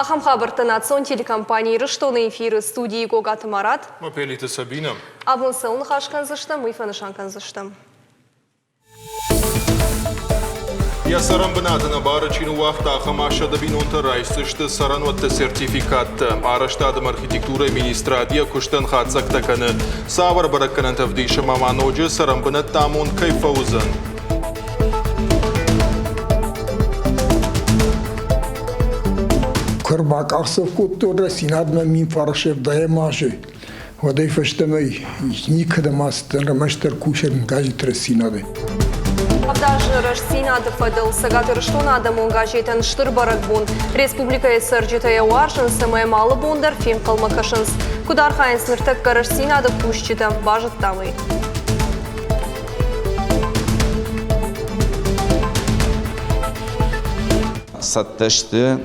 Ахӕм хабӕрттӕ национ телекомпани Ирыстоны эфиры студийы Гогаты Марат. Мапелиты Сабина. Абон цӕуыл ныхас кӕндзыстӕм, уый фӕнысан кӕндзыстӕм. Йӕ цӕрӕнбынаты нӕбары чи ныууагъта, ахӕм ӕфсады бинонтӕ райсдзысты цӕрӕнуӕтты сертификаттӕ. Арӕзтады ӕмӕ архитектурӕйы министрад йӕ куыстӕн хатдзӕгтӕ кӕны. Цавӕр бӕрӕггӕнӕнтӕ ӕвдисы ӕмӕ ма ноджы цӕрӕнбынӕттӕ амонд кӕй фӕуыдзӕн? Куы ӕрбакъахдзӕф кодтон Рӕстдзинадмӕ 1009 азы, уӕдӕй фӕстӕмӕ никӕдӕм ацыдтӕн, ӕрмӕстдӕр кусӕн газет Рӕстдзинад-ы. Авдазы рӕстдзинады фӕдыл Цӕгат Ирыстоны адӕмон газетӕн стыр бӕрӕгбон. Республикӕйы цӕрджытӕ йӕ уарзынц ӕмӕ йӕм алы бон дӕр фенхъӕлмӕ кӕсынц. Куыд архайынц ныртӕккӕ рӕстдзинады кусджытӕ, базыдтам ӕй. Цӕттӕ сты,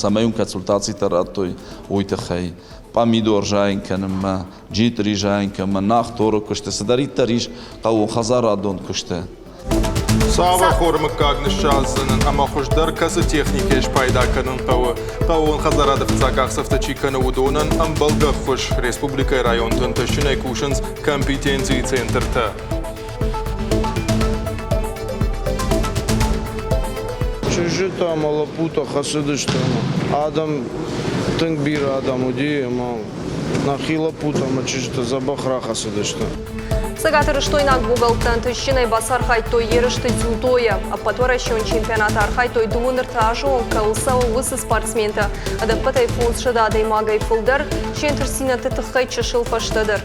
цӕмӕй уын консультацитӕ радтой, уый тыххӕй. Пъамидор зайын кӕнынмӕ, джитъри зайын кӕнынмӕ, нахторы куысты, цыдӕриддӕр ис хъӕууонхӕдзарадон куысты. Цавӕр хоры мыггаг ныссадздзынӕн ӕмӕ хуыздӕр кӕцы техникӕйӕ спайда кӕнын хъӕуы? Хъӕууон хӕдзарады фыццаг къахдзӕфтӕ чи кӕны, уыдонӕн ӕмбӕлгӕ ӕххуыс республикӕйы районты ӕнтыстджынӕй кусынц компетенцийы центртӕ. Чызджытӕ ӕмӕ лӕппутӕ хӕцыдысты ӕмӕ адӕм, тынг бирӕ адӕм уыди ӕмӕ нӕхи лӕппутӕ ӕмӕ чызджытӕ дзӕбӕх рахӕцыдысты. Цӕгатирыстойнаг богӕлттӕ ӕнтыстджынӕй бацархайдтой ерысты дзюдойӕ. Ӕппӕтуӕрӕсеон чемпионаты архайдтой дыууын ӕртӕ азы онг кӕуыл цӕуы, уыцы спортсментӕ. Ӕдӕппӕтӕй 500 адӕймагӕй фылдӕр се нтыстдзинӕдты тыххӕй чысыл фӕстӕдӕр.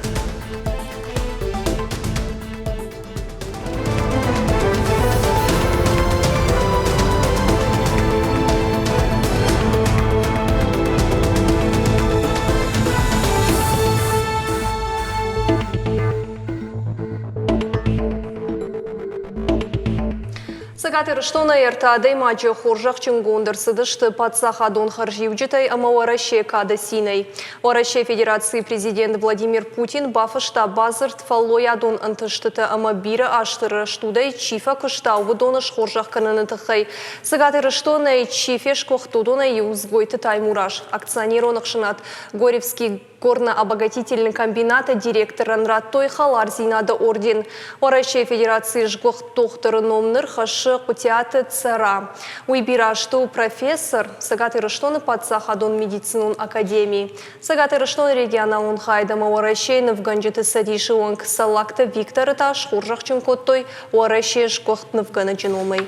Цӕгат Ирыстонӕй ӕртӕ адӕймаджы хорзӕхджынгонд ӕрцыдысты паддзахадон хӕрзиуджытӕй ӕмӕ Уӕрӕсейы кады цинӕй. Уӕрӕсейы Федерацийы президент Владимир Путин бафыста бадзырд фӕллойадон ӕнтыстытӕ ӕмӕ бирӕ азты рӕстудӕй чи фӕкуыста, уыдоны схорзӕх кӕныны тыххӕй. Цӕгат Ирыстонӕй чи фесгуыхт, уыдонӕй иу Дзгойты Таймураз, акционерон ӕхсӕнад Горевский Горно-обогатительный комбинаты директорӕн радтой хӕлардзинады орден. Уӕрӕсейы Федерацийы сгуыхт дохтыры ном ныр хӕссы Хъуытиаты Цӕра. Уый бирӕ азты у профессор Цӕгат Ирыстоны паддзахадон медицинон академийы. Цӕгат Ирыстоны регионалон хайад ӕмӕ Уӕрӕсейы нывгӕнджыты цӕдисы уӕнг Цӕллагты Викторы та схорзӕхджын кодтой Уӕрӕсейы сгуыхт нывгӕнӕджы номӕй.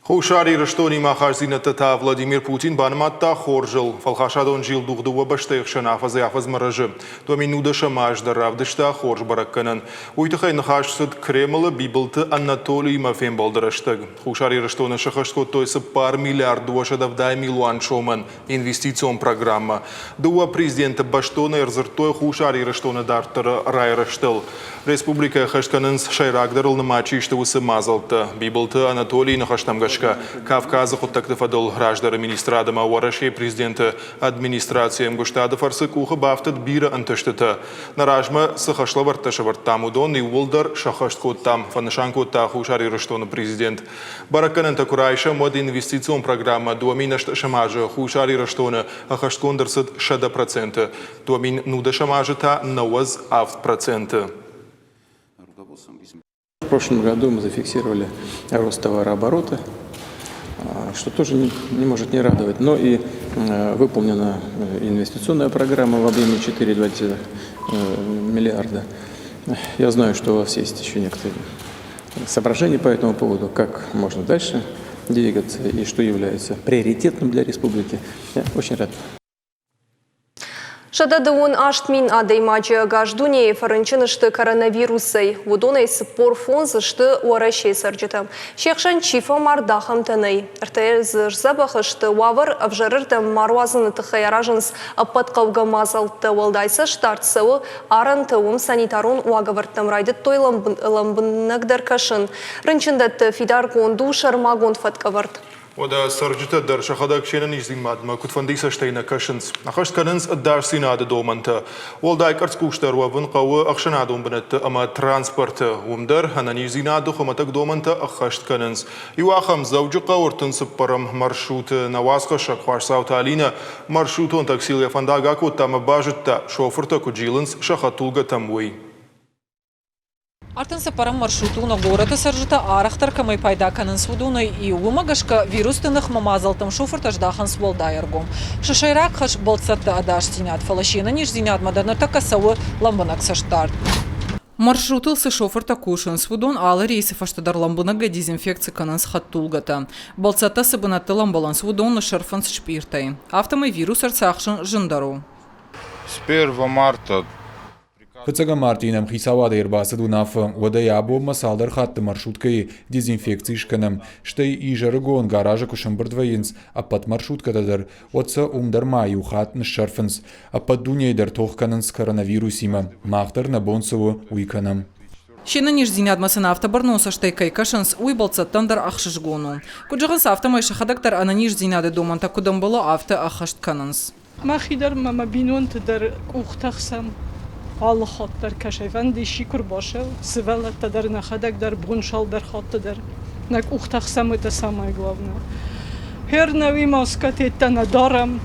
Хуссар Ирыстонимӕ ахастдзинӕдтӕ та Владимир Путин банымадта хорзыл. Фӕлхасадон зилдух дыууӕ бӕстӕйы хсӕн афӕдзӕй-афӕдзмӕ рӕзы. 2010 аз дӕр равдыста хорз бӕрӕггӕнӕн. Уый тыххӕй ныхас цыд Кремлы Бибылты Анатолиимӕ фембӕлды рӕстӕг. Хуссар Ирыстоны сӕххӕст кодтой 4 миллиард 270 милуан сомӕн инвестицион программӕ. Дыууӕ президенты бӕстонӕй ӕрдзырдтой Хуссар Ирыстоны дарддӕры райрӕзтыл. Республикӕйы ӕххӕст кӕнынц сӕйрагдӕрыл нымад чи сты, уыцы мадзӕлттӕ. Бибылты Анатолийы ныхӕстӕм гӕсгӕ, Кавказы хъуыддӕгты фӕдыл раздӕры министрад ӕмӕ Уӕрӕсейы президенты администрацийы ӕмгуыстады фӕрцы къухы бафтыд бирӕ ӕнтыстытӕ. Нӕ размӕ цы хӕслӕвӕрдтӕ сӕвӕрдтам, уыдон иууылдӕр сӕххӕст кодтам, фӕнысан кодта Хуссар Ирыстоны президент. Бӕрӕггӕнӕнтӕ куы райсӕм, уӕд инвестицион программӕ 2008 азы Хуссар Ирыстоны ӕххӕстгонд ӕрцыд 100%, 2010 азы та 97%. В прошлом году мы зафиксировали рост товарооборота, что тоже не, не может не радовать. Но и выполнена инвестиционная программа в объеме 4,2 миллиарда. Я знаю, что у вас есть еще некоторые соображения по этому поводу, как можно дальше двигаться и что является приоритетным для республики. Я очень рад. 128 адӕймаджы ӕгас дунейы фӕрынчын сты коронавирусӕй. Уыдонӕй 45 сты Уӕрӕсейы цӕрджытӕ. Се хсӕн чи фӕмард, ахӕмтӕ нӕй. Ӕртӕ дзы сдзӕбӕх сты, уавӕр ӕвзӕрырдӕм ма руадзыны тыххӕй аразынц ӕппӕт хъӕугӕ мадзӕлттӕ. Уӕлдай цӕстдард цӕуы арӕнты, уым санитарон уагӕвӕрдтӕм райдыдтой лӕмбынӕгдӕр кӕсын. Рынчындӕтты фидаргонд у сӕрмагонд фӕткӕвӕрд. Уӕдӕ цӕрджытӕ дӕр сӕхӕдӕг се нӕниздзинадмӕ куыдфӕндыйы цӕстӕй нӕ кӕсынц. Ӕххӕст кӕнынц ӕдасдзинады домӕнтӕ. Уӕлдай къӕрцхъусдӕр уӕвын хъӕуы ӕхсӕнадон бынӕтты ӕмӕ транспорты. Уым дӕр ӕнӕниздзинады хуымӕтӕг домӕнтӕ ӕххӕст кӕнынц. Иу ахӕм Дзӕуджыхъӕуы 34-ӕм маршруты нӕ уацхӕссӕг Хуасдзауты Алинӕ маршрутон таксийыл йӕ фӕндаг акодта ӕмӕ базыдта, шофыртӕ куыд зилынц сӕ хӕдтулгӕтӕм, уый. 34-ӕм маршрут у нӕ горӕты цӕрджытӕ арӕхдӕр кӕмӕй пайда кӕнынц, уыдонӕй иу. Уымӕ гӕсгӕ вирусты ныхмӕ мадзӕлттӕм шофыртӕ здахынц уӕлдай ӕргом. Сӕ сӕйраг хӕс бӕлццӕтты ӕдасдзинад, фӕлӕ се нӕниздзинадмӕ дӕр ныртӕккӕ цӕуы лӕмбынӕг цӕстдард. Маршрутыл цы шофыртӕ кусынц, уыдон алы рейсы фӕстӕ дӕр лӕмбынӕгӕй дезинфекци кӕнынц хӕдтулгӕтӕ. Бӕлццӕттӕ цы бынӕттыл ӕмбӕлынц, уыдон ныссӕрфынц спъиртӕй. Афтӕмӕй вирус ӕрцахсын зындӕр у. С 1 марта Фыццӕгӕм мартъийы нӕм хицауадӕй ӕрбацыд уынаффӕ, уӕдӕй абонмӕ цалдӕр хатты маршруткӕйы дезинфекци скӕнӕм, стӕй изӕрыгон гаражы куы сӕмбырд вӕййынц ӕппӕт маршруткӕтӕ дӕр, уӕд сӕ уым дӕр ма иу хатт ныссӕрфынц. Ӕппӕт дунейы дӕр тох кӕнынц коронавирусимӕ, мах дӕр нӕ бон цы у, уый кӕнӕм. Се нӕниздзинадмӕ сын афтӕ бӕрнон цӕстӕй кӕй кӕсынц, уый бӕлццӕттӕн дӕр ӕхсызгон у. Куыд зӕгъынц, афтӕмӕй сӕхӕдӕг дӕр ӕнӕниздзинады домӕнтӕ куыд ӕмбӕлы, афтӕ ӕххӕст кӕнынц. Мӕхи дӕр ӕмӕ мӕ бинонты дӕр къухтӕ хсӕм алы хатт дӕр кӕсӕй-фӕнды исчи куы рбацӕуы, сывӕллӕттӕ дӕр, нӕхӕдӕг дӕр, бонсалдӕр хатты дӕр нӕ къухтӕ хсӕм, это самое главное. Хер нӕуи маскӕ теттӕ нӕ дарӕм,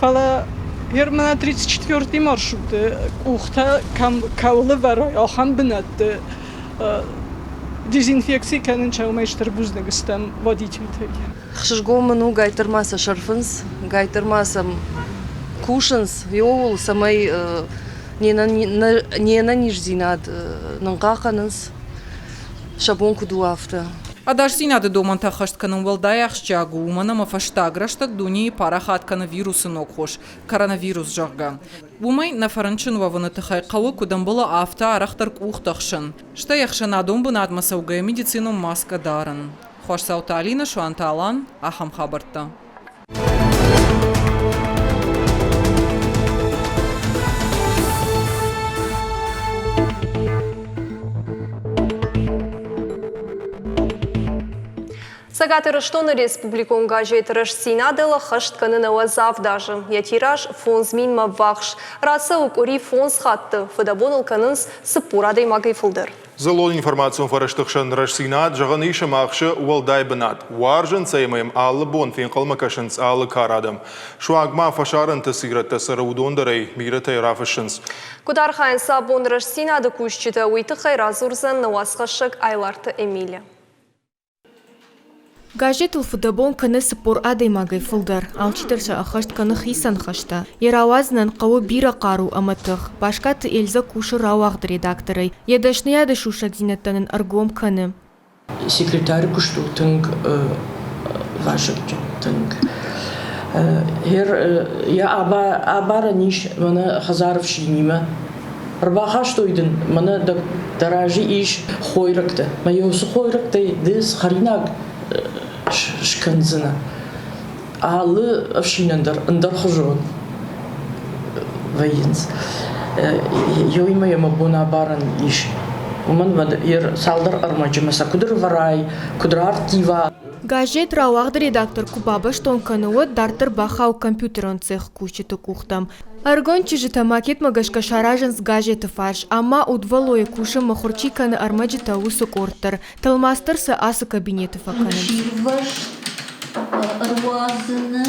фӕлӕ хер мӕнӕ 34-й маршруты къухтӕ кӕм кӕуыл ӕвӕрой, ахӕм бынӕтты дезинфекци кӕнын сӕумӕ стыр бузныг стӕм водительтӕй. Хсызгон мын у, гайттӕр ма сӕ сӕрфынц, гайттӕр ма сӕм кусынц иууыл, цӕмӕй не нӕниздзинад нын хъахъхъӕнынц, сӕ бон куыд у, афтӕ. Ӕдасдзинады домӕнтӕ ӕххӕст кӕнын уӕлдай ахсджиаг у, уымӕн ӕмӕ фӕстаг рӕстӕг дунейы парахат кӕны вирусы ног хос – коронавирус, зӕгъгӕ. Уымӕй нӕ фӕрынчын уӕвыны тыххӕй хъӕуы, куыд ӕмбӕлы, афтӕ арӕхдӕр къухтӕ хсын, стӕй ӕхсӕнадон бынатмӕ цӕугӕйӕ медицинон маскӕ дарын. Хуасдзауты Алинӕ, Суанты Алан, ахӕм хабӕрттӕ. Цӕгат Ирыстоны республикон газет «Рӕстдзинад-ыл» ӕххӕст кӕны 97 азы. Йӕ тираж 5 минмӕ ввахс. Рацӕуы къуыри фондз хатты. Фыдӕбоныл кӕнынц 40 адӕймагӕй фылдӕр. Дзыллон информацион фӕрӕзты хсӕн рӕстдзинад зӕгъӕн ис ӕмӕ ахсы уӕлдай бынат. Уарзынц ӕй ӕмӕ йӕм алы бон фенхъӕлмӕ кӕсынц алы кары адӕм. Суанг ма фӕсарӕнты цы ирӕттӕ цӕры, уыдон дӕр ӕй бирӕтӕй рафыссынц. Куыд архайынц абон рӕстдзинады кусджытӕ, уый тыххӕй радзурдзӕн нӕ уацхӕссӕг Айларты Эмиля. Газетыл фыдӕбон кӕны 40 адӕймагӕй фылдӕр. Алчидӕр сӕ ӕххӕст кӕны хицӕн хӕстӕ. Йӕ рауадзынӕн хъӕуы бирӕ хъару ӕмӕ тых. Баскаты Эльзӕ кусы рауагъды редакторӕй. Йӕ дӕсныйады сусӕгдзинӕдтӕ нын ӕргом кӕны. Секретары куыст у тынг вазыгджын, тынг. Йӕ абарӕн ис мӕнӕ хӕдзары фсинимӕ. Ӕрбахастой дын, мӕнӕ дӕ разы ис хойрӕгтӕ. Мӕ уыцы хойрӕгтӕй ды цы хӕринаг скӕндзынӕ? Алы ӕфсинӕн дӕр ӕндӕрхуызон вӕййынц. Еуимӕ йӕ мӕ бон абарӕн ис. Уымӕн ӕмӕ цалдӕр ӕрмӕджы мӕ сӕ куыд ӕрвӕрай, куыд рарттива. Газет рауагъды редактор куы бабӕстон кӕны, уӕд дарддӕр бахауы компьютерон цехы кусджыты къухтӕм. Ӕрыгон чызджытӕ макетмӕ гӕсгӕ саразынц газеты фарс, ӕмӕ удвӕллойы кусы мыхуыр чи кӕны ӕрмӕджытӕ, уыцы къорд дӕр. Тӕлмац дӕр сӕ ацы кабинеты фӕкӕнынц. Сирвӕзт ӕруадзыны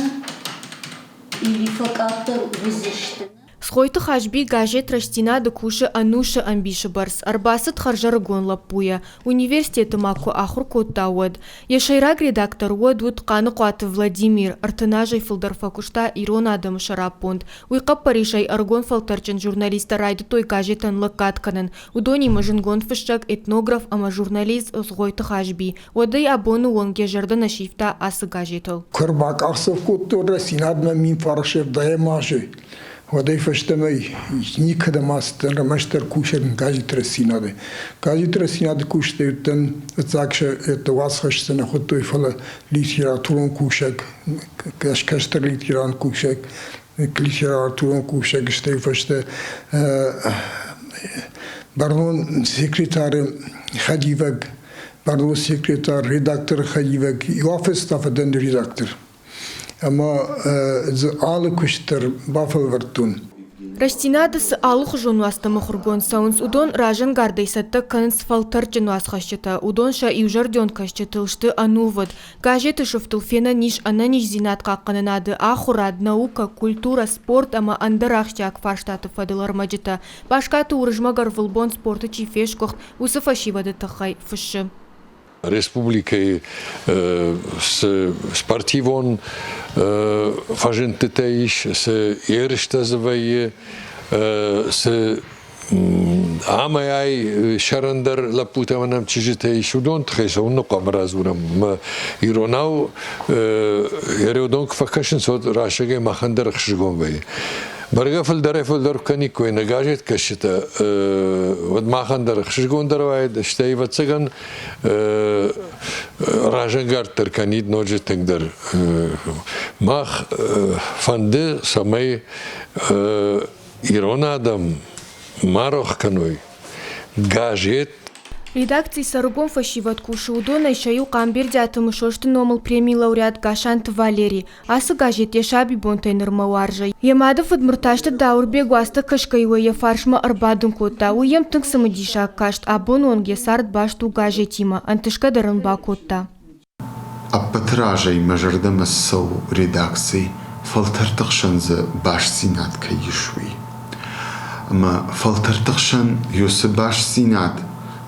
или фӕкъаддӕр уыдзысты. Цгъойты Хазби газет «Рӕстдзинад-ы» кусы ӕнусы ӕмбисы бӕрц. Ӕрбацыд хӕрзӕрыгон лӕппуйӕ, университеты ма куы ахуыр кодта, уӕд. Йӕ сӕйраг редактор уӕд уыд Хъаныхъуаты Владимир, 30 азӕй фылдӕр фӕкуыста ирон адӕмы сӕраппонд. Уый хъӕппӕрисӕй ӕрыгон фӕлтӕрджын журналисттӕ райдыдтой газетӕн лӕггад кӕнын. Уыдонимӕ зындгонд фыссӕг, этнограф ӕмӕ журналист Цгъойты Хазби. Уӕдӕй абоны онг йӕ зӕрдӕ нӕ сивта ацы газетыл. Куы ӕрбакъахдзӕф кодтон Рӕстдзинадмӕ 1910 азы, уӕдӕй фӕстӕмӕ никӕдӕм ацыдтӕн, ӕрмӕстдӕр кусӕг газет Рӕстдзинад-ы. Газет Рӕстдзинад-ы кусджытӕ уыдтӕн, фыццаг сӕ уацхӕсджытӕ нӕ хуыдтой, фӕлӕ литературон кусӕг, кӕстӕр литературон кусӕг, литературон кусӕг, стӕй фӕстӕ бӕрнон секретары хӕдивӕг. бӕрнон секретарь, редакторы хӕдивӕг, иу афӕдз та фӕдӕн редактор. Ӕмӕ дзы алы куыст дӕр бафӕлвӕрдтон. Рӕстдзинады цы алыхуызон уацтӕ мыхуыргонд цӕуынц, уыдон разӕнгардӕй цӕттӕ кӕнынц фӕлтӕрдджын уацхӕсджытӕ. Уыдон сӕ иузӕрдион кӕсджытыл сты ӕнувыд. Газеты сыфтыл фенӕн ис ӕнӕниздзинад хъахъхъӕнынады, ахуырад, наукӕ, культурӕ, спорт ӕмӕ ӕндӕр ахсджиаг фарстаты фӕдыл ӕрмӕджытӕ. Баскаты Уырызмӕг ӕрвылбон спорты чи фесгуыхт, уыцы фӕсивӕды тыххӕй фыссы. Республикӕйы цы спортивон фӕзындтытӕ ис, цы ерыстӕ дзы вӕййы, цы амӕй ай сӕрӕндӕр лӕппутӕ ӕмӕ нӕм чызджытӕ ис, уыдон тыххӕй цӕуылнӕ хъуамӕ радзурӕм? Иронау уыдон куы фӕкӕсынц, уӕд расыгӕй махӕн дӕр ӕхсызгон вӕййы. Бӕргӕ фылдӕрӕй-фылдӕр куы кӕниккой нӕ газеткӕсджытӕ, уӕд махӕн дӕр ӕхсызгондӕр уаид, стӕй, ӕвӕццӕгӕн, разӕнгарддӕр кӕнид ноджы тынгдӕр. Мах фӕнды, цӕмӕй ирон адӕм ма рох кӕной газет. Редакцийы сӕрыгон фӕсивӕд кусы, уыдонӕй сӕ иу Хъамбердиаты Мысосты номыл премийы лауреат Гасанты Валери. Ацы газет йӕ сабибонтӕй нырмӕ уарзы. Йӕ мады фыд Мыртазты Дауырбег уацтӕ кӕсгӕ-иу ӕй йӕ фарсмӕ ӕрбадын кодта. Уый йӕм тынг цымыдисаг каст, абоны онг йӕ цард баст у газетимӕ, ӕнтысгӕ дӕр ын бакодта. Ӕппӕты разӕй мӕ зӕрдӕмӕ цӕуы редакци, фӕлтӕрты хсӕн дзы бастдзинад кӕй ис, уый. Ӕмӕ фӕлтӕрты хсӕн уыцы бастдзинад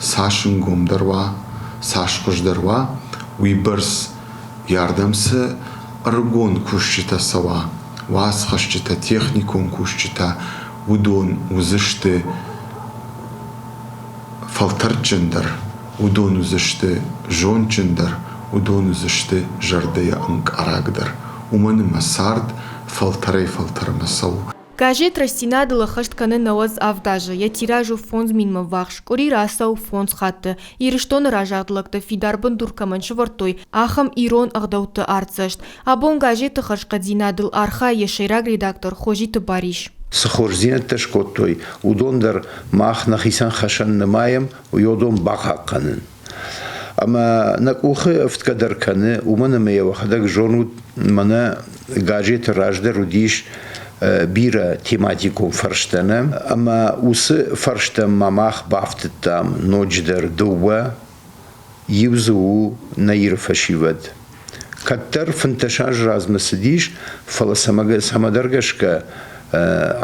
цас ӕнгомдӕр уа, цас хуыздӕр уа, уыйбӕрц йӕ ардӕм цы ӕрыгон кусджытӕ цӕуа, уацхӕсджытӕ, техникон кусджытӕ, уыдон уыдзысты фӕлтӕрдджындӕр, уыдон уыдзысты зондджындӕр, уыдон уыдзысты зӕрдӕйӕ ӕнкъарагдӕр. Уымӕн ӕмӕ цард фӕлтӕрӕй-фӕлтӕрмӕ цӕуы. Газет Рӕстдзинад-ыл ӕххӕст кӕны 97 азы, йӕ тираж у 5000-мӕ ввахс, къуыри рацӕуы фондз хатты. Ирыстоны разагъд лӕгтӕ фидар бындур кӕмӕн сӕвӕрдтой, ахӕм ирон ӕгъдӕутты артдзӕст. Абон газеты хӕрзхъӕддзинадыл архайы йӕ сӕйраг редактор Хозиты Барис. Цы хорздзинӕдтӕ скодтой, уыдон дӕр мах нӕхицӕн хӕсӕн нымайӕм, уыдон бахъахъхъӕнын. Ӕмӕ нӕ къухы ӕфтгӕ дӕр кӕны, уымӕн ӕмӕ йӕ уӕхӕдӕг зонут, мӕнӕ газеты раздӕр уыдис бирӕ тематикон фӕрстӕ нӕ, ӕмӕ уыцы фӕрстӕм ма мах бафтыдтам ноджыдӕр дыууӕ, иу дзы у нӕ Иры фӕсивӕд. Кӕддӕр 15 азы размӕ цыдис, фӕлӕ цӕмӕдӕр гӕсгӕ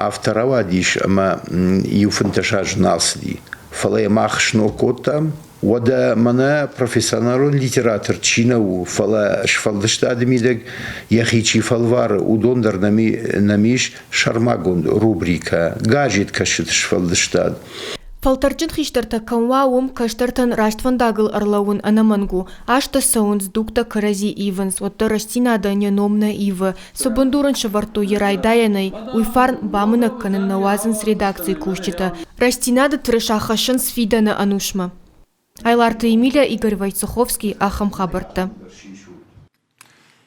афтӕ рауадис, ӕмӕ иу 15 азы нал цыди. Фӕлӕ йӕ мах сног кодтам. Уӕдӕ мӕнӕ профессионалон литератор чи нӕ у, фӕлӕ сфӕлдыстады мидӕг йӕхи чи фӕлвары, уыдон дӕр нӕм ис сӕрмагонд рубрикӕ «Газеткӕсджыты сфӕлдыстад». Фӕлтӕрдджын хистӕртӕ кӕм уа, уым кӕстӕртӕн раст фӕндагыл ӕрлӕууын ӕнӕмӕнг у. Азтӕ цӕуынц, дугтӕ кӕрӕдзи ивынц, уӕддӕр рӕстдзинадӕн йӕ ном нӕ ивы. Цы бындур ын сӕвӕрдтой йӕ райдайӕнӕй, уый фарн бамынӕг кӕнын нӕ уадзынц редакцийы кусджытӕ. Рӕстдзинады тырыса хӕссынц фидӕны ӕнусмӕ. Айларты Емеля, Игорь Войцеховский, ахӕм хабӕрттӕ.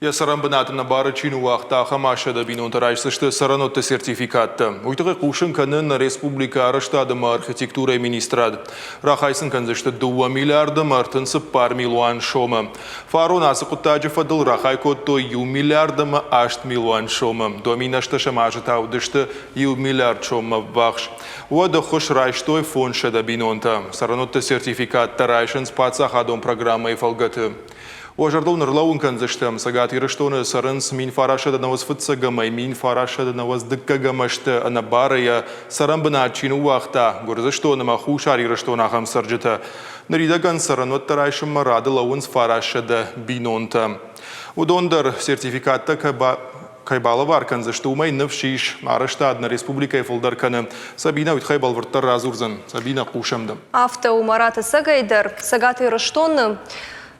Йӕ цӕрӕнбынат ӕнӕбары чи ныууагъта, ахӕм 800 бинонтӕ райсдзысты цӕрӕнуӕтты сертификаттӕ. Уый тыххӕй хъусын кӕны нӕ республикӕ арӕзтад ӕмӕ архитектурӕйы министрад. Рахай сын кӕндзысты 2 миллиард ӕмӕ 34 милуан сомы. Фарон ацы хъуыддаджы фӕдыл рахай кодтой 1 миллиард ӕмӕ 8 милуан сомы. 2008 азы та уыдысты 1 миллиард соммӕ ввахс. Уӕд ӕххуыс райстой 500 бинонтӕ. Цӕрӕнуӕтты сертификаттӕ райсынц паддзахадон программӕйы фӕлгӕты. Уӕ зӕрдыл ныр лӕууын кӕндзыстӕм, Цӕгат Ирыстоны цӕрынц 1995 ӕмӕ 1992 ӕзты ӕнӕбары йӕ цӕрӕнбынат чи ныууагъта, Гуырдзыстон ӕмӕ Хуссар Ирыстоны ахӕм цӕрджытӕ. Ныридӕгӕн цӕрӕнуӕттӕ райсынмӕ рады лӕууынц 900 бинонтӕ. Уыдон дӕр сертификаттӕ кӕй балӕвар кӕндзысты, уымӕй ныфс ис, арӕзтад нӕ республикӕйы фылдӕр кӕны. Сабинӕ уый тыххӕй бӕлвырддӕр радзурдзӕн. Сабинӕ, хъусӕм дӕм. Афтӕ у Мараты цӕгӕй дӕр. Цӕгат Ирыстоны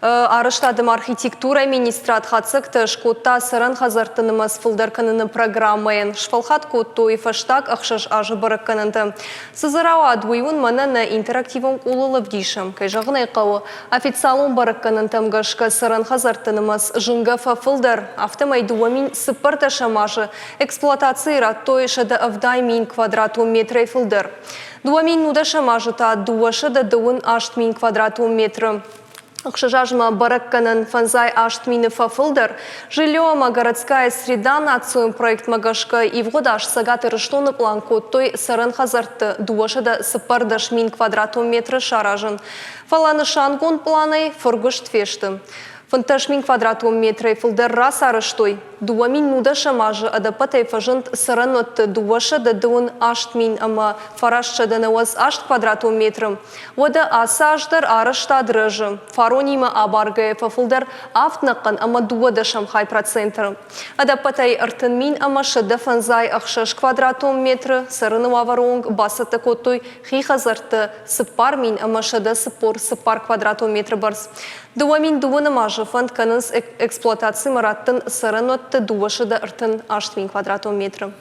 Арӕзтад ӕмӕ архитектурӕйы министрад хатдзӕгтӕ скодта цӕрӕн хӕдзӕртты нымӕц фылдӕр кӕныны программӕйӕн. Сфӕлхатт кодтой фӕстаг ӕхсӕз азы бӕрӕггӕнӕнтӕ. Цы дзы рауад, уый уын мӕнӕ нӕ интерактивон къулыл ӕвдисӕм. Кӕй зӕгъын ӕй хъӕуы, официалон бӕрӕггӕнӕнтӕм гӕсгӕ цӕрӕн хӕдзӕртты нымӕц зынгӕ фӕфылдӕр. Афтӕмӕй 2014 азы эксплуатацийы радтой 170 000 квадратон метрӕй фылдӕр. 2010 азы та 228 000 квадратон метры. Ӕхсӕз азмӕ бӕрӕггӕнӕн 58 000 фӕфылдӕр. Жилье ӕмӕ городская среда национ проектмӕ гӕсгӕ ивгъуыд аз Цӕгат Ирыстоны пълан кодтой цӕрӕн хӕдзӕртты 214 000 квадратон метры саразын. Фӕлӕ нысангонд пъланӕй фыргуыст фесты. 15 000 квадратон метрӕй фылдӕр рацарӕзтой. 2019 азы ӕдӕппӕтӕй фӕзынд цӕрӕнуӕтты 228 998 квадратон метры. Уӕдӕ ацы аз дӕр арӕзтад рӕзы. Фаронимӕ абаргӕйӕ фӕфылдӕр авд нӕхъӕн ӕмӕ дыууӕдӕсӕм хай проценты. Ӕдӕппӕтӕй 30 156 квадратон метры цӕрыны уавӕры онг бацӕттӕ кодтой хи хӕдзӕртты 4144 квадратон метры бӕрц. 2002 азы фӕнд кӕнынц эксплуатацимӕ раттын цӕрӕнуӕтты 238 000 квадратон метры.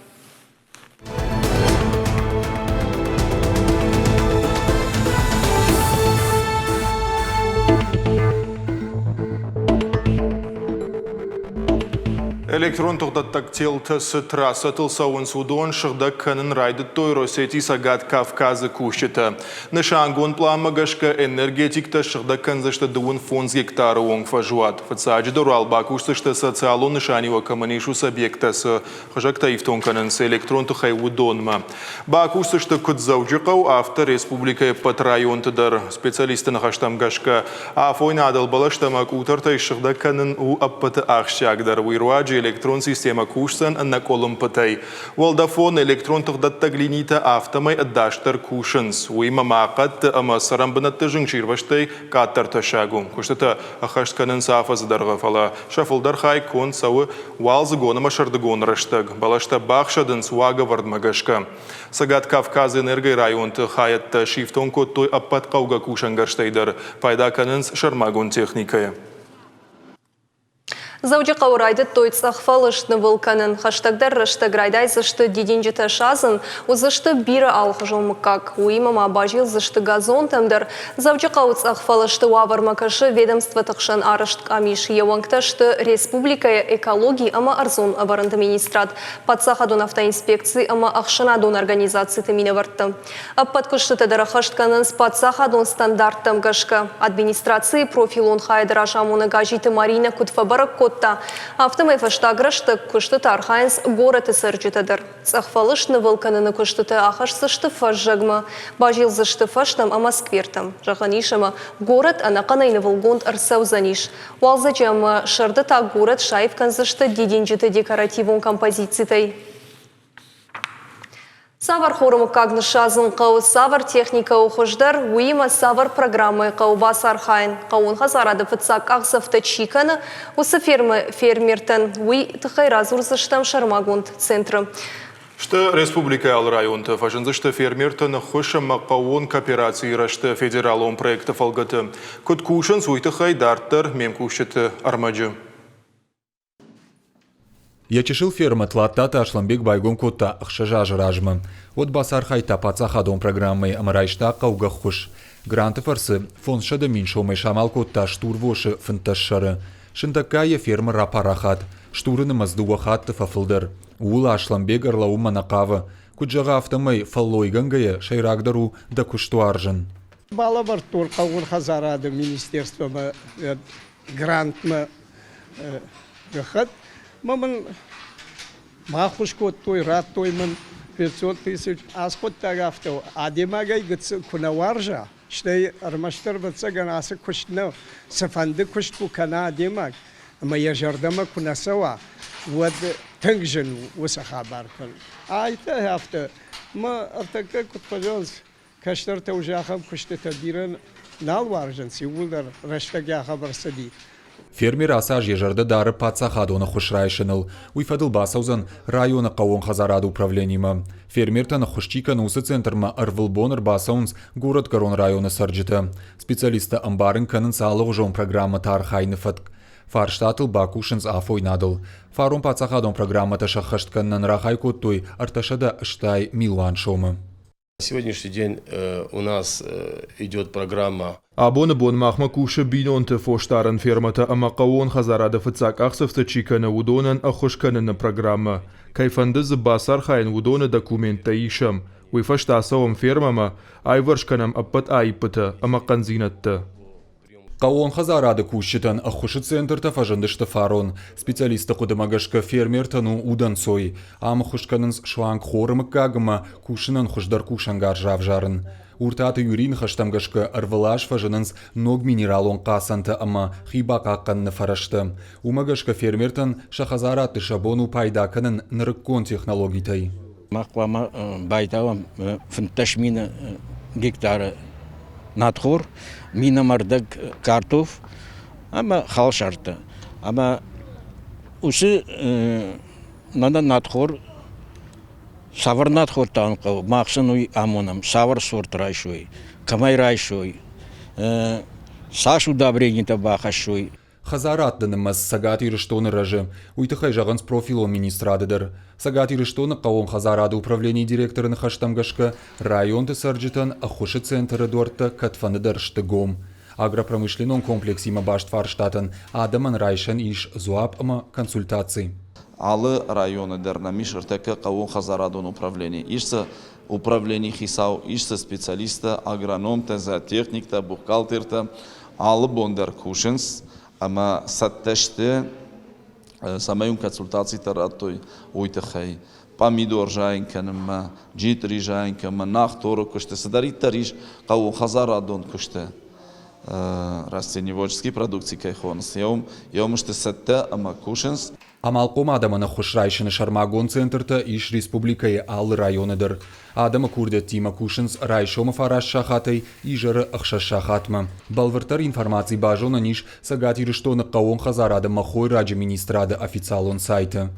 Электрон тыхдӕттӕг телтӕ цы трассӕтыл цӕуынц, уыдон сыгъдӕг кӕнын райдыдтой Россети Цӕгат Кавказы кусджытӕ. Нысангонд пъланмӕ гӕсгӕ энергетиктӕ сыгъдӕг кӕндзысты 25 гектары онг фӕзуат. Фыццаджыдӕр уал бакусдзысты социалон нысаниуӕг кӕмӕн ис, уыцы объекттӕ цы хызӕгтӕ ифтонг кӕнынц электрон тыхӕй, уыдонмӕ. Бакусдзысты куыд Дзӕуджыхъӕу, афтӕ республикӕйы ӕппӕт районты дӕр. Специалистты ныхӕстӕм гӕсгӕ, афойнадыл бӕлӕстӕ ӕмӕ къутӕртӕй ссыгъдӕг кӕнын у ӕппӕты ахсджиагдӕр. Уый руаджы электрон системӕ кусдзӕн ӕнӕкъуылымпытӕй. Уӕлдӕфон электрон тыхдӕттӕг линитӕ афтӕмӕй ӕдасдӕр кусынц. Уыимӕ ма хъӕдты ӕмӕ цӕрӕнбынӕтты зынгсирвӕзтӕй къаддӕр тӕссаг у. Куыстытӕ ӕххӕст кӕнынц афӕдзы дӕргъы, фӕлӕ сӕ фылдӕр хай конд цӕуы уалдзыгон ӕмӕ сӕрдыгон рӕстӕг. Бӕлӕстӕ бахсӕдынц уагӕвӕрдмӕ гӕсгӕ. Цӕгат Кавказы энергойы районты хайӕдтӕ сифтонг кодтой ӕппӕт хъӕугӕ кусӕнгӕрзтӕй дӕр, пайда кӕнынц сӕрмагонд техникӕйӕ. Дзӕуджыхъӕуы райдыдтой цъӕх фӕлыст нывыл кӕнын. Хӕстӕгдӕр рӕстӕг райдайдзысты дидинджытӕ садзын, уыдзысты бирӕ алыхуызон мыггаг. Уыимӕ ма базилдзысты газонтӕм дӕр. Дзӕуджыхъӕуы цъӕх фӕлысты уавӕрмӕ кӕсы ведомствоты хсӕн арӕзт къамис. Йӕ уӕнгтӕ сты республикӕйы экологи ӕмӕ ӕрдзон ӕвӕрӕнты министрад, паддзахадон автоинспекци ӕмӕ ӕхсӕнадон организациты минӕвӕрттӕ. Ӕппӕт куыстытӕ дӕр ӕххӕст кӕнынц паддзахадон стандарттӕм гӕсгӕ. Администрацийы профилон хайады разамонӕг Газиты Маринӕ куыд фӕбӕрӕг кодта, афтӕмӕй фӕстаг рӕстӕг куыстыты архайынц горӕты цӕрджытӕ дӕр. Цъӕх фӕлыст нывыл кӕныны куыстытӕ ахӕсдзысты фӕззӕгмӕ, базилдзысты фӕзтӕм ӕмӕ сквертӕм. Зӕгъӕн ис, ӕмӕ горӕт ӕнӕхъӕнӕй нывылгонд ӕрцӕудзӕнис. Уалдзӕджы ӕмӕ сӕрды та горӕт саив кӕндзысты дидинджыты декоративон композицитӕй. Цавӕр хоры мыггаг ныссадзын хъӕуы, цавӕр техникӕ у хуыздӕр, уыимӕ цавӕр программӕйы хъӕуы бацархайын, хъӕууон хӕдзарады фыццаг къахдзӕфтӕ чи кӕны, уыцы фермертӕн, уый тыххӕй радзурдзыстӕм сӕрмагонд центры. Сты республикӕйы алы районты фӕзындзысты фермертӕн ӕххуыс ӕмӕ хъӕууон кооперацийы рӕзты федералон проекты фӕлгӕты. Куыд кусынц, уый тыххӕй дарддӕр ме мкусджыты ӕрмӕджы. Йӕ чысыл фермӕ Тлаттаты Аслӕнбег байгом кодта ӕхсӕз азы размӕ. Уӕд бацархайдта паддзахадон программӕйы ӕмӕ райста хъӕугӕ ӕххуыс. Гранты фӕрцы 500 000 сомӕй самал кодта стурвосы 15 сӕры. Сындӕггай йӕ фермӕ рапарахат. Стуры нымӕц дыууӕ хатты фӕфылдӕр. Ууыл Аслӕнбег ӕрлӕууынмӕ нӕ хъавы. Куыд зӕгъы, афтӕмӕй фӕллойгӕнгӕйӕ сӕйрагдӕр у дӕ куыст уарзын. Балӕвӕрдтон хъӕууон хӕдзарады министерствомӕ грантмӕ гӕххӕтт ма мын баххуыс кодтой, радтой мын 500 тысяч. Ацы хъуыддаг афтӕ у, адӕймагӕй гыццыл куы нӕ уарза, стӕй ӕрмӕстдӕр ӕвӕццӕгӕн ацы куыст нӕ, цыфӕнды куыст куы кӕна адӕймаг ӕмӕ йӕ зӕрдӕмӕ куы нӕ цӕуа, уӕд тынг зын у уыцы хабар кӕнын. Айтӕ афтӕ, мӕ ӕртӕккӕ куыд фӕзӕгъынц, Кӕстӕртӕ уже ахӕм куыстытӕ бирӕ нал уарзынц, иууылдӕр рӕстӕг ахӕм ӕрцыди. Фермер ацы аз йӕ зӕрдӕ дары паддзахадон ӕххуыс райсыныл. Уый фӕдыл бацӕудзӕн районы хъӕууон хӕдзарады управленимӕ. Фермертӕн ӕххуыс чи кӕны, уыцы центрмӕ ӕрвылбон ӕрбацӕуынц горӕтгӕрон районы цӕрджытӕ. Специалисттӕ ӕмбарын кӕнынц алыгъуызон программӕты архайыны фӕтк. Фарстатыл бакусынц афойнадыл. Фарон паддзахадон программӕтӕ сӕххӕст кӕнынӕн рахай кодтой 380 милуан сомы. На сегодняшний день у нас идет программа. Абоны бон махмӕ кусы бинонты фосдарӕн фермӕтӕ ӕмӕ хъӕууон хӕдзарады фыццаг къахдзӕфтӕ чи кӕны, уыдонӕн ӕххуыс кӕныны программӕ. Кӕй фӕнды дзы бацархайын, уыдоны документтӕ исӕм. Уый фӕстӕ ацӕуӕм фермӕмӕ, аивӕрз кӕнӕм ӕппӕт аиппытӕ ӕмӕ хъӕндзинӕдтӕ. Хъӕууон хӕдзарады кусджытӕн ӕххуысы центртӕ фӕзындысты фарон. Специалистты хъуыдымӕ гӕсгӕ фермертӕн у удӕнцой. Ам ӕххуыс кӕнынц суанг хоры мыггаг ӕмӕ кусынӕн хуыздӕр кусӕнгарз равзарын. Уртаты Юрийы ныхӕстӕм гӕсгӕ ӕрвылаз фӕзынынц ног минералон хъацӕнтӕ ӕмӕ хи бахъахъхъӕныны фӕрӕзтӕ. Уымӕ гӕсгӕ фермертӕн сӕ хӕдзарадты сӕ бон у пайда кӕнын нырыккон технологитӕй. Мах хъуамӕ байтауӕм 15 мины гектары надхор, минӕмӕрдӕг картоф ӕмӕ халсартӕ. Ӕмӕ уыцы мӕнӕ надхор, цавӕр надхор та хъӕуы, мах сын уый амонӕм, цавӕр сорт райсой, кӕмӕй райсой, цас удобренитӕ бахӕссой. Хӕдзарадты нымӕц Цӕгат Ирыстоны рӕзы. Уый тыххӕй зӕгъынц профилон министрады дӕр. Цӕгат Ирыстоны хъӕууон хӕдзарады управленийы директоры ныхӕстӕм гӕсгӕ, районты цӕрджытӕн ӕххуысы центры дуӕрттӕ кӕдфӕндыдӕр сты гом. Агропромышленнон комплексимӕ баст фарстатӕн адӕмӕн райсӕн ис дзуапп ӕмӕ консультаци. Алы районы дӕр нӕм ис ӕртӕккӕ хъӕууонхӕдзарадон управлени. Ис дзы управленийы хицау, ис дзы специалисттӕ, агрономтӕ, зоотехниктӕ, бухгалтертӕ. Алы бон дӕр кусынц ӕмӕ цӕттӕ сты, цӕмӕй уын консультацитӕ радтой, уый тыххӕй. Пъамидор зайын кӕнынмӕ, джитъри зайын кӕнынмӕ, нахторы куысты, цыдӕриддӕр ис хъӕууонхӕдзарадон куысты. Растениеводческий продукци кӕй хонынц, еуым сты цӕттӕ ӕмӕ кусынц. Амалхъом адӕмӕн ӕххуыс райсыны сӕрмагонд центртӕ ис республикӕйы алы районы дӕр. Адӕмы курдиӕттимӕ кусынц райсомы фараст сахатӕй изӕры ӕхсӕз сахатмӕ. Бӕлвырддӕр информаци базонӕн ис Цӕгат Ирыстоны хъӕууон хӕдзарады ӕмӕ хойраджы министрады официалон сайты.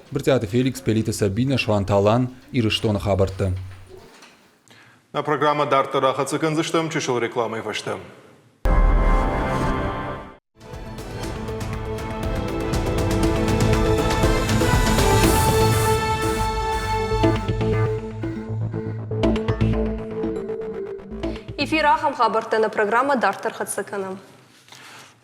Брытъиаты Феликс, Пелиты Сабинӕ, Суанты Алан, Ирыстоны хабӕрттӕ. Нӕ программӕ дарддӕр ахӕццӕ кӕндзыстӕм чысыл рекламӕйы фӕстӕ. Эфир ахӕм хабӕрттӕ нӕ программӕ дарддӕр хӕццӕ кӕнӕм.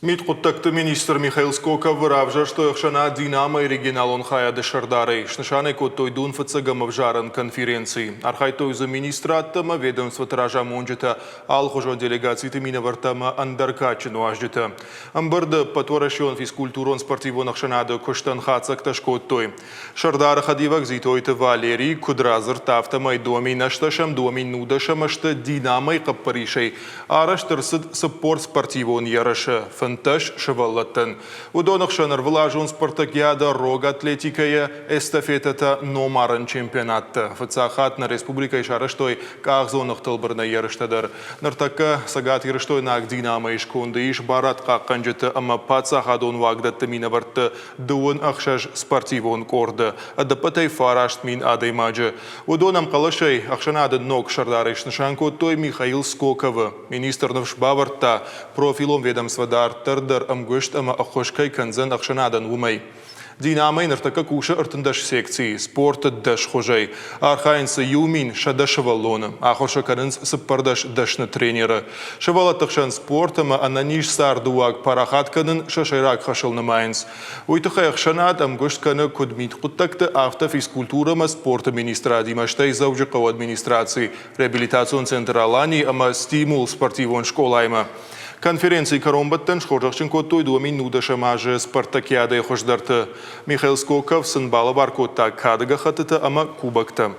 Мидхъуыддӕгты министр Михаил Скоковы равзӕрстой ӕхсӕнад «Динамо»-йы регионалон хайады сӕрдарӕй. Снысан ӕй кодтой дун фыццӕгӕм ӕвзарӕн конференцийы. Архайдтой дзы министрадтӕ ӕмӕ ведомствоты разамонджытӕ, алыхуызон делегациты минӕвӕрттӕ ӕмӕ ӕндӕр кадджын уазджытӕ. Ӕмбырды ӕппӕтуӕрӕсеон физкультурон-спортивон ӕхсӕнады куыстӕн хатдзӕгтӕ скодтой. Сӕрдары хӕдивӕг Дзитойты Валерий куыд радзырдта, афтӕмӕй домин ӕстӕсӕм, домин нудӕсӕм ӕзты «Динамо»-йы хъӕппӕрисӕй арӕзт ӕрцыд 40 спортивон ерысы 15 сывӕллӕттӕн. Уыдоны хсӕн ӕрвылазон спартакиадӕ рог атлетикӕйӕ эстафетӕтӕ номарӕн чемпионаттӕ. Фыццаг хатт нӕ республикӕйы сарӕзтой къахдзоныгътыл бырынӕй ерыстӕ дӕр. Ныртӕккӕ цӕгатирыстойнаг «Динамо»-йы сконды ис барадхъахъхъӕнджыты ӕмӕ паддзахадон уагдӕтты минӕвӕртты 16 спортивон къорды, ӕдӕппӕтӕй 9000 адӕймаджы. Уыдон ӕмхъӕлӕсӕй ӕхсӕнады ног сӕрдарӕй снысан кодтой Михаил Скоковы. Министр ныфс бавӕрдта, профилон ведомство дарддӕр дӕр ӕмгуыст ӕмӕ ӕххуыс кӕй кӕндзӕн ӕхсӕнадӕн, уымӕй. Динамо-йы ныртӕккӕ кусы 13 секцийы спорты дӕс хуызӕй. Архайынц дзы 1100 сывӕллоны. Ахуыр сӕ кӕнынц 14 дӕсны тренеры. Сывӕллӕтты хсӕн спорт ӕмӕ ӕнӕниз цардыуаг парахат кӕнын сӕ сӕйраг хӕсыл нымайынц. Уый тыххӕй ӕхсӕнад ӕмгуыст кӕны куыд мидхъуыддӕгты, афтӕ физкультурӕ ӕмӕ спорты министрадимӕ, стӕй Дзӕуджыхъӕуы администраци, реабилитацион центр «Алани» ӕмӕ «Стимул» спортивон скъолаимӕ. Конференцийы кӕронбӕттӕн схорзӕхджын кодтой 2019 азы спартакиадӕйы хуыздӕрты. Михаил Скоков сын балӕвар кодта кады гӕххӕттытӕ ӕмӕ кубоктӕ.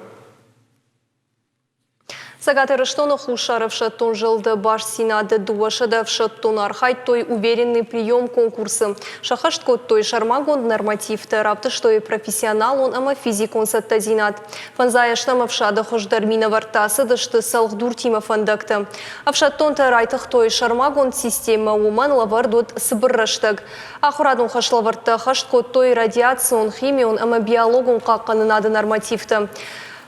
Цӕгат Ирыстоны Хуссар ӕфсӕддон зылды бастдзинады 200 ӕфсӕддон архайдтой «Уверенный прием» конкурсы. Сӕххӕст кодтой сӕрмагонд нормативтӕ, равдыстой профессионалон ӕмӕ физикон цӕттӕдзинад. Фӕндзай ӕстӕм ӕфсады хуыздӕр минӕвӕрттӕ ацыдысты цӕлхдуртимӕ фӕндӕгты. Ӕфсӕддонтӕ райтыгътой сӕрмагонд системӕ, уымӕн лӕвӕрд уыд цыбыр рӕстӕг. Ахуырадон хӕслӕвӕрдтӕ ӕххӕст кодтой радиацион, химион ӕмӕ биологон хъахъхъӕнынады нормативтӕ.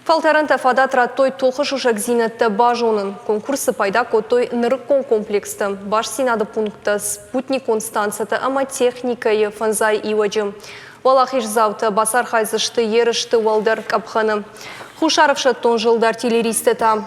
Фӕлтӕрӕнтӕ фадат радтой тохы сусӕгдзинӕдтӕ базонын. Конкурсы пайда кодтой нырыккон комплекстӕ, бастдзинады пункттӕ, спутникон станцӕтӕ ӕмӕ техникӕйы фӕндзай иуӕджы. Уӕлахиздзаутӕ бацархайдзысты ерысты уӕлдӕр къӕпхӕны. Хуссар ӕфсӕддон зылды артиллеристтӕ та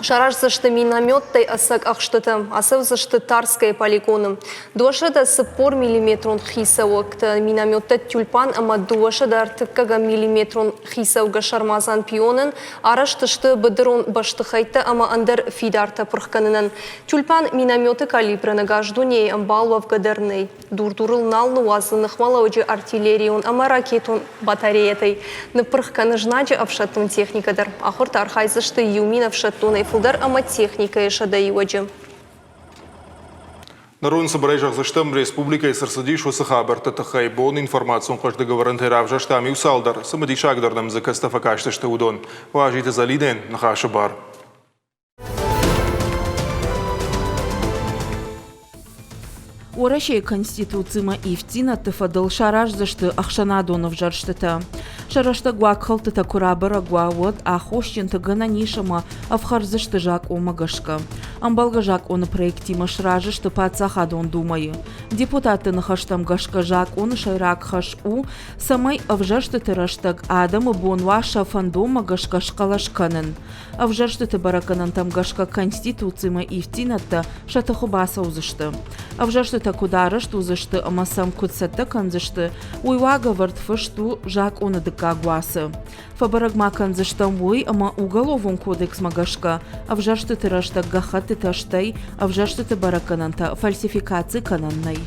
Сараздзысты минометтӕй ӕцӕг ӕхстытӕ, ацӕудзысты Тарскӕйы полигоны. 240 миллиметрон хицӕуӕгты минометтӕ «Тюльпан» ӕмӕ 230 миллиметрон хицӕугӕ сармадзан «Пионӕн» арӕзт сты быдырон бӕстыхӕйттӕ ӕмӕ ӕндӕр фидартӕ пырх кӕнынӕн. «Тюльпан» минометы калибрӕн ӕгас дунейы ӕмбал уӕвгӕ дӕр нӕй. Дур-дурыл нал ныууадзы ныхмӕлӕуджы артиллерион ӕмӕ ракетон батареятӕй. Ныппырх кӕны знаджы ӕфсӕддон техникӕ дӕр. Ахуырты архайдзысты 1000 ӕфсӕддонӕй фылдӕр ӕмӕ техникӕйы 101-ы. Ныр уын цыбырӕй зӕгъдзыстӕм, республикӕйы цы рцыдис, уыцы хабӕртты тыххӕй. Бон информацион хъӕздыг ӕвӕрӕнтӕй равзӕрстам иу цалдӕр, цымыдисагдӕр нӕм дзы кӕцытӕ фӕкастысты, уыдон. Уазиты Зӕлинӕйӕн ныхасы бар. Уӕрӕсейы Конституцимӕ ивддзинӕдты фӕдыл сараздзысты ӕхсӕнадон ӕвзӕрстытӕ. Сӕ рӕстӕг уагхӕлдтытӕ куы рабӕрӕг уа, уӕд аххосджынты гӕнӕн ис ӕмӕ ӕфхӕрдзысты закъонмӕ гӕсгӕ. Ӕмбӕлгӕ закъоны проектимӕ сразы сты Паддзахадон Думӕйы. Депутатты ныхӕстӕм гӕсгӕ закъоны сӕйраг хӕс у, цӕмӕй ӕвзӕрстыты рӕстӕг адӕмы бон уа сӕ фӕндонмӕ гӕсгӕ схъӕлӕс кӕнын. Ӕвзӕрстыты бӕрӕггӕнӕнтӕм гӕсгӕ Конституцимӕ ивддзинӕдтӕ сӕ тыхы бацӕудзысты. Ӕвзӕрстытӕ куыд арӕзт уыдзысты ӕмӕ сӕм куыд цӕттӕ кӕндзысты, уый уагӕвӕрд фыст у закъоны дыккаг уацы. Фӕбӕрӕг ма кӕндзыстӕм уый, ӕмӕ Уголовон кодексмӕ гӕсгӕ ӕвзӕрстыты рӕстӕг гӕххӕттытӕ стӕй ӕвзӕрстыты бӕрӕггӕнӕнтӕ фальсификаци кӕнӕн нӕй.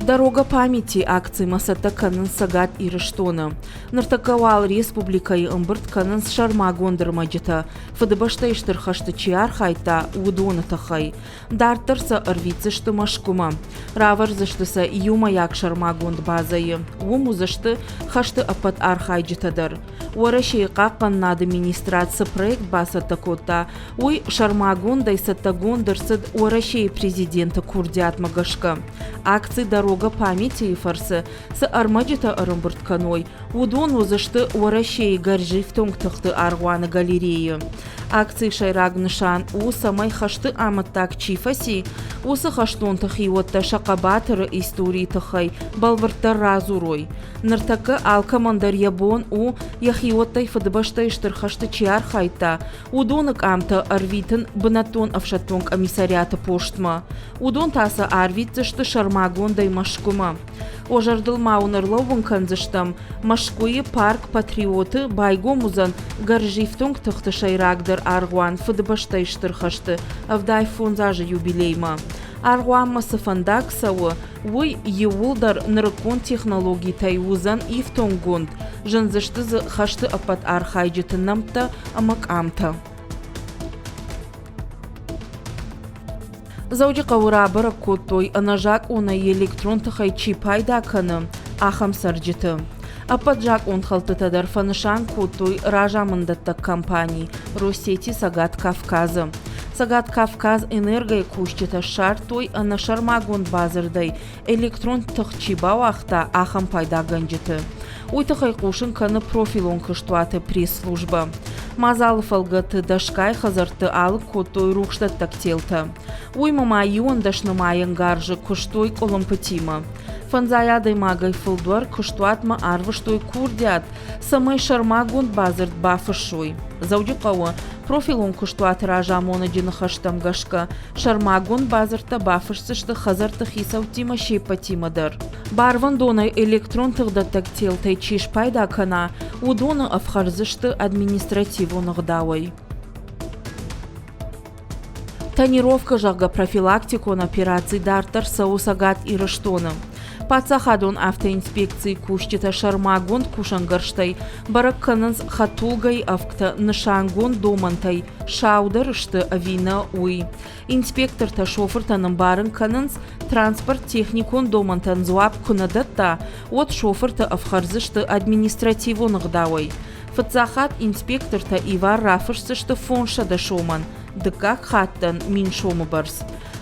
Дорога памяти акцимӕ цӕттӕ кӕнынц Цӕгат Ирыстоны. Ныртӕккӕ уал республикӕйы ӕмбырд кӕнынц сӕрмагонд ӕрмӕджытӕ, Фыдыбӕстӕйы Стыр хӕсты чи архайдта, уыдоны тыххӕй. Дарддӕр сӕ ӕрвитдзысты Мӕскуымӕ. Равӕрдзысты сӕ иумӕйаг сӕрмагонд базӕйы. Уым уыдзысты хӕсты ӕппӕт архайджытӕ дӕр. Уӕрӕсейы хъахъхъӕнынады министрад цы проект бацӕттӕ кодта, Уый сӕрмагондӕй цӕттӕгонд ӕрцыд Уӕрӕсейы президенты курдиатмӕ гӕсгӕ. Акци «Дорога памяти»-йы фӕрцы цы ӕрмӕджытӕ ӕрӕмбырд кӕной, уыдон уыдзысты Уӕрӕсейы гӕрзифтонг тыхты аргъуаны галерейы. Акцийы сӕйраг нысан у, цӕмӕй хӕсты амӕттаг чи фӕци, уыцы хӕстонты хиуӕттӕ сӕ хъӕбатыры историйы тыххӕй бӕлвырддӕр радзурой. Ныртӕккӕ алкӕмӕн дӕр йӕ бон у, йӕ хиуӕттӕй Фыдыбӕстӕйы Стыр хӕсты чи архайдта, Уыдоны къамтӕ ӕрвитын бынӕттон ӕфсӕддон къамисариаты постмӕ. Уыдон та сӕ арвитдзысты сӕрмагондӕй Мӕскуымӕ. Уӕ зӕрдыл ма уын ӕрлӕууын кӕндзыстӕм, Мӕскуыйы парк Патриоты байгом уыдзӕн гӕрзифтонг тыхты сӕйрагдӕр аргъуан Фыдыбӕстӕйы Стыр хӕсты 75 азы юбилеймӕ. Аргъуанмӕ цы фӕндаг цӕуы, уый иууылдӕр нырыккон технологитӕй уыдзӕн ифтонггонд, зындзысты дзы хӕсты ӕппӕт архайджыты нӕмттӕ ӕмӕ къамтӕ. Дзӕуджыхъӕуы рабӕрӕг кодтой, ӕнӕзакъонӕй электрон тыхӕй чи пайда кӕны, ахӕм цӕрджыты. Ӕппӕт закъонхӕлдтытӕ дӕр фӕнысан кодтой разамынддӕттӕг компани «Россети Цӕгат Кавказ-ы». Цӕгат Кавказ энергойы кусджытӕ ссардтой ӕнӕсӕрмагонд бадзырдӕй электрон тых чи бауагъта, ахӕм пайдагӕнджыты. Уый тыххӕй хъусын кӕны профилон куыстуаты пресс-службӕ. Мадзалы фӕлгӕты дӕсгай хӕдзӕртты алыг кодтой рухсдӕттӕг телтӕ. Уыимӕ ма 11 нымайӕн гарзы куыстой къуылымпытимӕ. Фӕндзай адӕймагӕй фылдӕр куыстуатмӕ арвыстой курдиат, цӕмӕй сӕрмагонд бадзырд бафыссой. Дзӕуджыхъӕуы профилон куыстуаты разамонӕджы ныхӕстӕм гӕсгӕ, сӕрмагонд бадзырдтӕ бафысдзысты хӕдзӕртты хицӕуттимӕ се ппӕтимӕ дӕр. Барвӕндонӕй электрон тыхдӕттӕг телтӕй чи спайда кӕна, уыдоны ӕфхӕрдзысты административон ӕгъдауӕй. Тонировкӕ, зӕгъгӕ, профилактикон операци дарддӕр цӕуы Цӕгат Ирыстоны. Паддзахадон автоинспекцийы кусджытӕ сӕрмагонд кусӕнгӕрзтӕй бӕрӕг кӕнынц хӕдтулгӕйы ӕвгтӕ нысангонд домӕнтӕй саудӕр сты ӕви нӕ, уый. Инспектортӕ шофыртӕн ӕмбарын кӕнынц, транспорт техникон домӕнтӕн дзуапп куы нӕ дӕтта, уӕд шофырты ӕфхӕрдзысты административон ӕгъдауӕй. Фыццаг хатт инспектортӕ ивар рафысдзысты 500 сомӕн, дыккаг хаттӕн 1000 сомы бӕрц.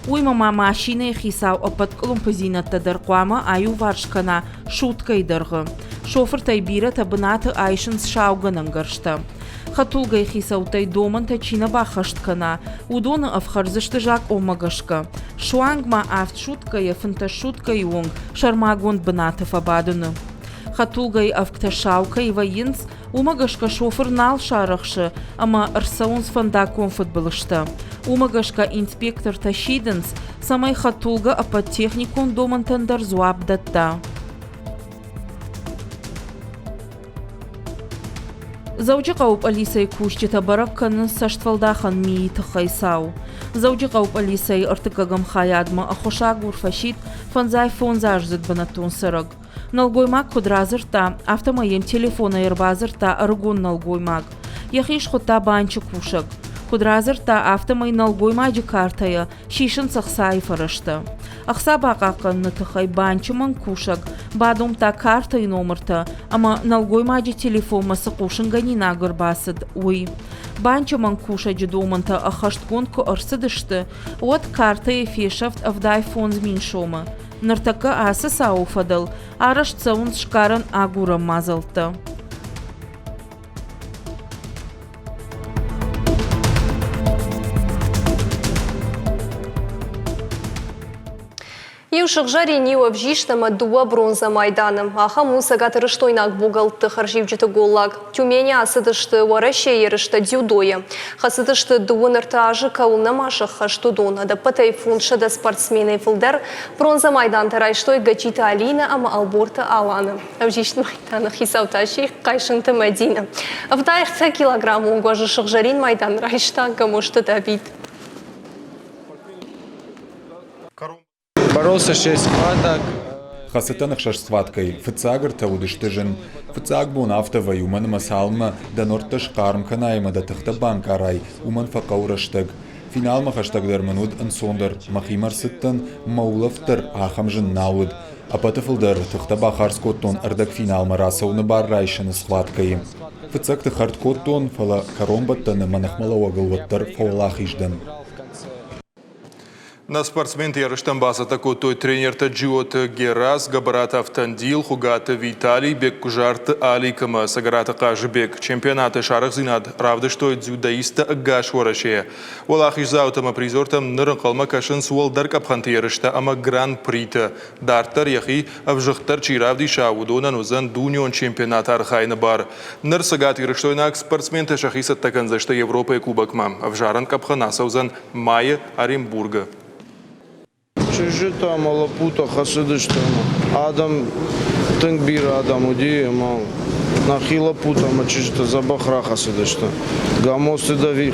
Уыимӕ ма машинӕйы хицау ӕппӕт къуылымпыдзинӕдтӕ дӕр хъуамӕ аиуварс кӕна суткӕйы дӕргъы. Шофыртӕй бирӕтӕ бынаты айсынц саугӕнӕн гӕрзтӕ. Хӕдтулгӕйы хицӕуттӕй домӕнтӕ чи нӕ баххӕст кӕна, уыдоны ӕфхӕрдзысты закъонмӕ гӕсгӕ. Суанг ма авд суткӕйӕ 15 суткӕйы онг сӕрмагонд бынаты фӕбадыны. Хӕдтулгӕйы ӕвгтӕ сау кӕй вӕййынц, уымӕ гӕсгӕ шофыр нал сарӕхсы ӕмӕ ӕрцӕуынц фӕндаггон фыдбылызтӕ. Уымӕ гӕсгӕ инспектортӕ сидынц, цӕмӕй хӕдтулгӕ ӕппӕт техникон домӕнтӕн дӕр дзуапп дӕтта. Дзӕуджыхъӕуы пъӕлицӕйы кусджытӕ бӕрӕг кӕнынц цӕстфӕлдахӕн мийы тыххӕй цау. Дзӕуджыхъӕуы пъӕлицӕйы ӕртыккӕгӕм хайадмӕ ӕххуысагур фӕсидт фӕндзай фондзаздзыд бынӕттон цӕрӕг. Нӕлгоймаг куыд радзырдта, афтӕмӕй йӕм телефонӕй ӕрбадзырдта ӕрыгон нӕлгоймаг. Йӕхи схуыдта банчы кусӕг. Куыд радзырдта, афтӕмӕй нӕлгоймаджы картӕйӕ сисынц ӕхцайы фӕрӕзтӕ. Ӕхца бахъахъхъӕныны тыххӕй банчы мӕнгкусӕг бадомдта картӕйы номыртӕ ӕмӕ нӕлгоймаджы телефонмӕ цы хъусынгӕнинаг ӕрбацыд, уый. Банчы мӕнгкусӕджы домӕнтӕ ӕххӕстгонд куы ӕрцыдысты, уӕд картӕйы фесӕфт 75 мин сомы. Ныртӕккӕ ацы цауы фӕдыл арӕзт цӕуынц сгарӕн агурӕн мадзӕлттӕ. Иу сыгъзӕрин, иу ӕвзист ӕмӕ дыууӕ бронзӕ майданы. Ахӕм у цӕгатирыстойнаг богӕлтты хӕрзиуджыты голлаг. Тюмени ацыдысты Уӕрӕсейы ерыстӕ дзюдойы. Хӕцыдысты дыууын ӕртӕ азы кӕуыл нӕма сӕххӕст, уыдон. Ӕдӕппӕтӕй 500 спортсменӕй фылдӕр бронзӕ майдантӕ райстой Гӕджиты Алинӕ ӕмӕ Ӕлборты Аланы. Ӕвзист майданы хицау та сси Хъайсынты Мӕдинӕ. 73 килограммон уӕзы сыгъзӕрин майдан райста Гомосты Давид. Боролся шесть схваток. Хӕцыдтӕн ӕхсӕз схваткӕй, фыццаг ӕртӕ уыдысты зын. Фыццаг бон афтӕ вӕййы, уымӕн ӕмӕ цалынмӕ дӕ норттӕ схъарм кӕнай ӕмӕ дӕ тыхтӕ банкъарай, уымӕн фӕхъӕуы рӕстӕг. Финалмӕ хӕстӕгдӕр мын уыд ӕнцондӕр, мӕхимӕ ӕрцыдтӕн, мӕ улӕфт дӕр ахӕм зын нал уыд. Ӕппӕты фылдӕр тыхтӕ бахардз кодтон ӕрдӕгфиналмӕ рацӕуыны бар райсыны схваткӕйы. Фыццӕгты хӕрд кодтон, фӕлӕ кӕронбӕттӕны мӕ ныхмӕлӕууӕгыл уӕддӕр фӕуӕлахиз дӕн. Нӕ спортсменты ерыстӕм бацӕттӕ кодтой тренертӕ Джиоты Герас, Гӕбӕраты Автандил, Хуыгаты Виталий, Беккуызарты Алик ӕмӕ Цӕгӕраты Хъазыбег. Чемпионаты сарӕхдзинад равдыстой дзюдоисттӕ ӕгас Уӕрӕсейӕ. Уӕлахиздзаутӕ ӕмӕ призертӕм ныр ӕнхъӕлмӕ кӕсынц уӕлдӕр къӕпхӕнты ерыстӕ ӕмӕ гран-приты. Дарддӕр йӕхи ӕвзыгъддӕр чи равдиса, уыдонӕн уыдзӕн дунеон чемпионаты архайыны бар. Ныр цӕгатирыстойнаг спортсментӕ сӕхи цӕттӕ кӕндзысты Европӕйы Кубокмӕ. Ӕвзарӕн къӕпхӕн ацӕудзӕн майы Оренбургы. Чызджытӕ ӕмӕ лӕппутӕ хӕцыдысты ӕмӕ адӕм, тынг бирӕ адӕм уыди ӕмӕ нӕхи лӕппутӕ ӕмӕ чызджытӕ дзӕбӕх рахӕцыдысты. Гамосты Давид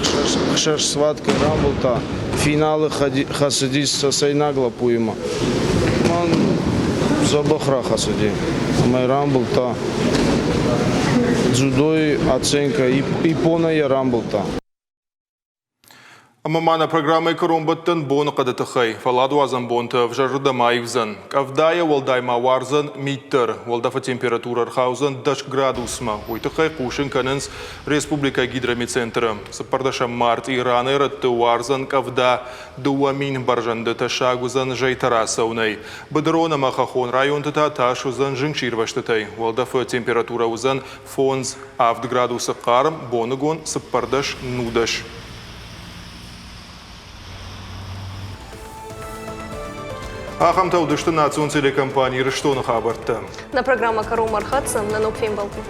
хсӕз схваткӕ рамбылдта, финалы хӕцыдис цӕцӕйнаг лӕппуимӕ. Мӕн дзӕбӕх рахӕцыди ӕмӕ рамбылдта. Дзюдойы оценкӕ Японӕй йӕ рамбылдта. Ӕмӕ ма нӕ программӕйы кӕронбӕттӕн боныхъӕды тыххӕй фӕлладуадзӕн бонты ӕвзӕрырдӕм аивдзӕн. Къӕвдайӕ уӕлдай ма уардзӕн мит дӕр. Уӕлдӕфы температурӕ ӕрхаудзӕн дӕс градусмӕ. Уый тыххӕй хъусын кӕнынц республикӕйы гидрометцентры. Цыппӕрдӕсӕм мартъи ранӕй-рӕтты уардзӕн къӕвда 2000 бӕрзӕнды тӕссаг уыдзӕн зӕйтӕ рацӕуынӕй. Быдырон ӕмӕ хӕххон районты та тас уыдзӕн зынгсирвӕзтытӕй. Уӕлдӕфы температурӕ уыдзӕн 5-7 градусы хъарм, боныгон 14-19. Ахӕмтӕ уыдысты национ телекомпани Ирыстоны хабӕрттӕ. Нӕ программӕ кӕронмӕ ӕрхӕццӕ. Нӕ ног фембӕлдмӕ.